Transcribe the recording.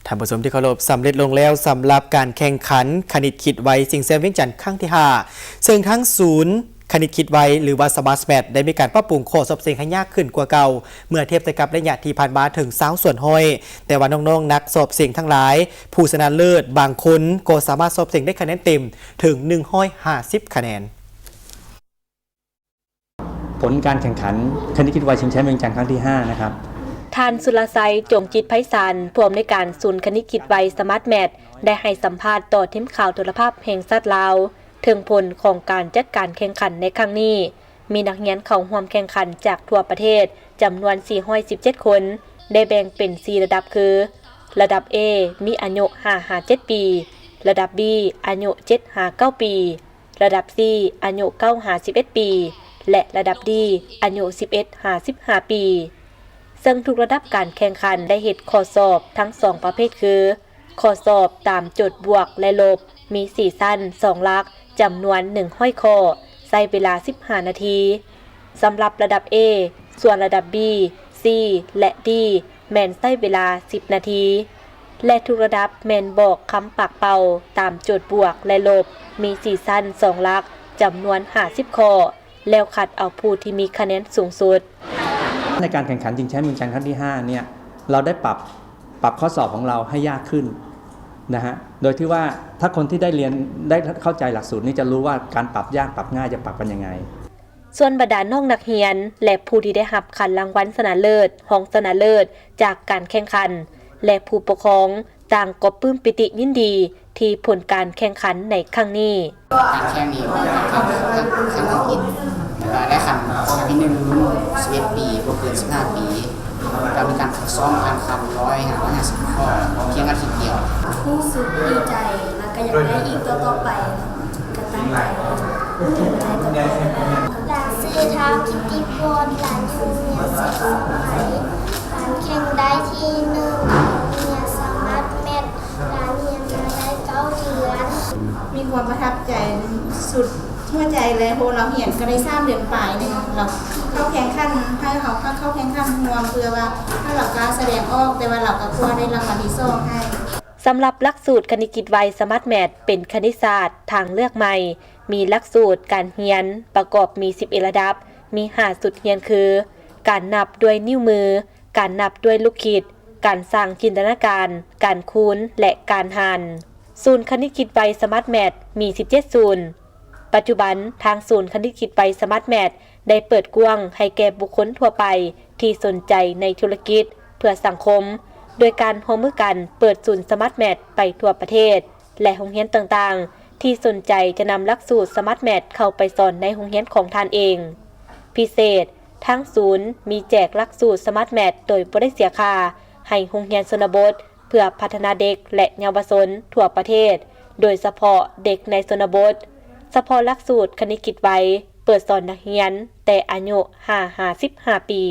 ທ່ານຜູ້ຊົມທີ່ເຄົາລົບ, ສຳເລັດລົງແລ້ວສຳລັບການແຂ່ງຂັນຄະນິດຄິດໄວ ຊິງແຊມວຽງຈັນຄັ້ງທີຫ້າ ເຊິ່ງທາງສູນຄະນິດຄິດໄວ ຫຼືວ່າ Smart Maths ໄດ້ມີການປັບປຸງຂໍ້ສອບເສັງໃຫ້ຍາກຂຶ້ນກວ່າເກົ່າ ເມື່ອທຽບໃສ່ກັບໄລຍະທີ່ຜ່ານມາເຖິງຊາວສ່ວນຮ້ອຍ, ແຕ່ວ່ານ້ອງໆນັກສອບເສັງທັງຫຼາຍ ຜູ້ຊະນະເລີດບາງຄົນກໍສາມາດສອບເສັງໄດ້ຄະແນນເຕັມເຖິງໜຶ່ງຮ້ອຍຫ້າສິບຄະແນນ. ຜົນການແຂ່ງຂັນຄະນິດຄິດໄວ ຊິງແຊມວຽງຈັນຄັ້ງທີຫ້າ ນະຄັບ. ທ່ານ ສຸລະໄຊ ຈົງຈິດໄພສານ ຜູ້ອຳນວຍການສູນຄະນິດຄິດໄວ Smart Maths ໄດ້ໃຫ້ສຳພາດຕໍ່ທີມຂ່າວໂທລະພາບແຫ່ງຊາດລາວ ເຖິງຜົນຂອງການຈັດການແຂ່ງຂັນໃນຄັ້ງນີ້. ມີນັກຮຽນເຂົ້າຮ່ວມແຂ່ງຂັນຈາກທົ່ວປະເທດຈຳນວນສີ່ຮ້ອຍສິບເຈັດຄົນ, ໄດ້ແບ່ງເປັນສີ່ລະດັບຄື ລະດັບ A ມີອາຍຸຫ້າຫາເຈັດປີ, ລະດັບ B ອາຍຸເຈັດຫາເກົ້າປີ, ລະດັບ C ອາຍຸເກົ້າຫາສິບເອັດປີ ແລະ ລະດັບ D ອາຍຸສິບເອັດຫາສິບຫ້າປີ. ເຊິ່ງທຸກລະດັບການແຂ່ງຂັນໄດ້ເຮັດຂໍ້ສອບທັງສອງປະເພດຄື ຂໍ້ສອບຕາມໂຈດບວກ ແລະ ລົບ ມີສີ່ຊັ້ນສອງຫຼັກ ຈຳນວນໜຶ່ງຮ້ອຍຂໍ້ ໃຊ້ເວລາສິບຫ້ານາທີ. ສຳລັບລະດັບ A ສ່ວນລະດັບ B, C ແລະ D ແມ່ນໃຊ້ເວລາສິບນາທີ ແລະ ທຸກລະດັບແມ່ນບອກຄຳປາກເປົ່າຕາມໂຈດບວກ ແລະ ລົບ ມີສີ່ຊັ້ນສອງຫຼັກ ຈຳນວນຫ້າສິບຂໍ້ ແລ້ວຄັດເອົາຜູ້ທີ່ມີຄະແນນສູງສຸດ. ໃນການແຂ່ງຂັນຊິງແຊມວຽງຈັນຄັ້ງທີຫ້າເນ່ຍ ເຮົາໄດ້ປັບ ປັບຂໍ້ສອບຂອງເຮົາໃຫ້ຍາກຂຶ້ນນະຮະ ໂດຍທີ່ວ່າຖ້າຄົນທີ່ໄດ້ຮຽນ ໄດ້ເຂົ້າໃຈຫຼັກສູດນີ້ຈະຮູ້ວ່າການປັບຍາກປັບງ່າຍຈະປັບກັນຍັງໄງ. ສ່ວນບັນດາ ນ້ອງນັກຮຽນ ແລະ ຜູ້ທີ່ໄດ້ຮັບຂັນລາງວັນຊະນະເລີດ, ຮອງຊະນະເລີດ ຈາກການແຂ່ງຂັນ ແລະ ຜູ້ປົກຄອງ ຕ່າງກໍປຶ້ມປີຕິຍິນດີທີ່ຜົນການແຂ່ງຂັນໃນຄັ້ງນີ້. ການແຂ່ງນີ້ ຄັ້ງທຳອິດ ແຕ່ວ່າໄດ້ຂັນຄັ້ງທີໜຶ່ງ ລຸ້ນສິບເອັດປີ ບໍ່ເກີນສິບຫ້າປີ ກໍມີການຝຶກຊ້ອມ ການຂັນຮ້ອຍຫາຮ້ອຍຫ້າສິບຂໍ້ ພຽງອາທິດດຽວ. ຮູ້ສຶກດີໃຈ ແລ້ວກໍຢາກໄດ້ອີກຕໍ່ໆໄປ ກໍຕັ້ງໃຈ ຢາກໄດ້ຕໍ່ໆໄປ. ຫຼານຊື່ ທ້າວ ກິດຕິພອນ ຫຼານຢູ່ໂຮງຮຽນສີສະໄໝ ຫຼານແຂ່ງໄດ້ທີໜຶ່ງ ໂຮງຮຽນສະມາດແມັດ ຫຼານຮຽນມາໄດ້ເກົ້າເດືອນ. ມີຄວາມປະທັບໃຈສຸດຫົວໃຈເລີຍ ເພາະວ່າລາວຮຽນກໍໄດ້ສາມເດືອນປາຍໜຶ່ງ ລາວເຂົ້າແຂ່ງຂັນ ໃຫ້ເຮົາເຂົ້າແຂ່ງຂັນຮ່ວມ ເພື່ອວ່າໃຫ້ລາວກ້າສະແດງອອກ ແຕ່ວ່າລາວກໍຄວ້າໄດ້ລາງວັນທີສອງໃຫ້. ສຳລັບຫຼັກສູດຄະນິດຄິດໄວ ສະມາດແມັດ ເປັນຄະນິດສາດທາງເລືອກໃໝ່ ມີຫຼັກສູດການຮຽນປະກອບມີສິບເອັດລະດັບ ມີຫ້າຊຸດຮຽນຄື ການນັບດ້ວຍນິ້ວມື, ການນັບດ້ວຍລູກຄິດ, ການສ້າງຈິນຕະນາການ, ການຄູນ ແລະ ການຫານ. ສູນຄະນິດຄິດໄວ ສະມາດແມັດ ມີສິບເຈັດສູນ. ປັດຈຸບັນ ທາງສູນຄະນິດຄິດໄວ ສະມາດແມັດ ໄດ້ເປີດກວ້າງໃຫ້ແກ່ບຸກຄົນທົ່ວໄປທີ່ສົນໃຈໃນທຸລະກິດເພື່ອສັງຄົມ ໂດຍການຮ່ວມມືກັນເປີດສູນສະມາດແມັດໄປທົ່ວປະເທດ ແລະ ໂຮງຮຽນຕ່າງໆ ທີ່ສົນໃຈຈະນຳຫຼັກສູດສະມາດແມັດເຂົ້າໄປສອນໃນໂຮງຮຽນຂອງທ່ານເອງ. ພິເສດ, ທາງສູນມີແຈກຫຼັກສູດສະມາດແມັດໂດຍບໍ່ໄດ້ເສຍຄ່າໃຫ້ໂຮງຮຽນຊົນນະບົດ ເພື່ອພັດທະນາເດັກ ແລະ ເຍົາວະຊົນທົ່ວປະເທດ, ໂດຍສະເພາະເດັກໃນຊົນນະບົດ. ສະເພາະຫຼັກສູດຄະນິດຄິດໄວ ເປີດສອນນັກຮຽນແຕ່ອາຍຸຫ້າຫາສິບຫ້າປີ.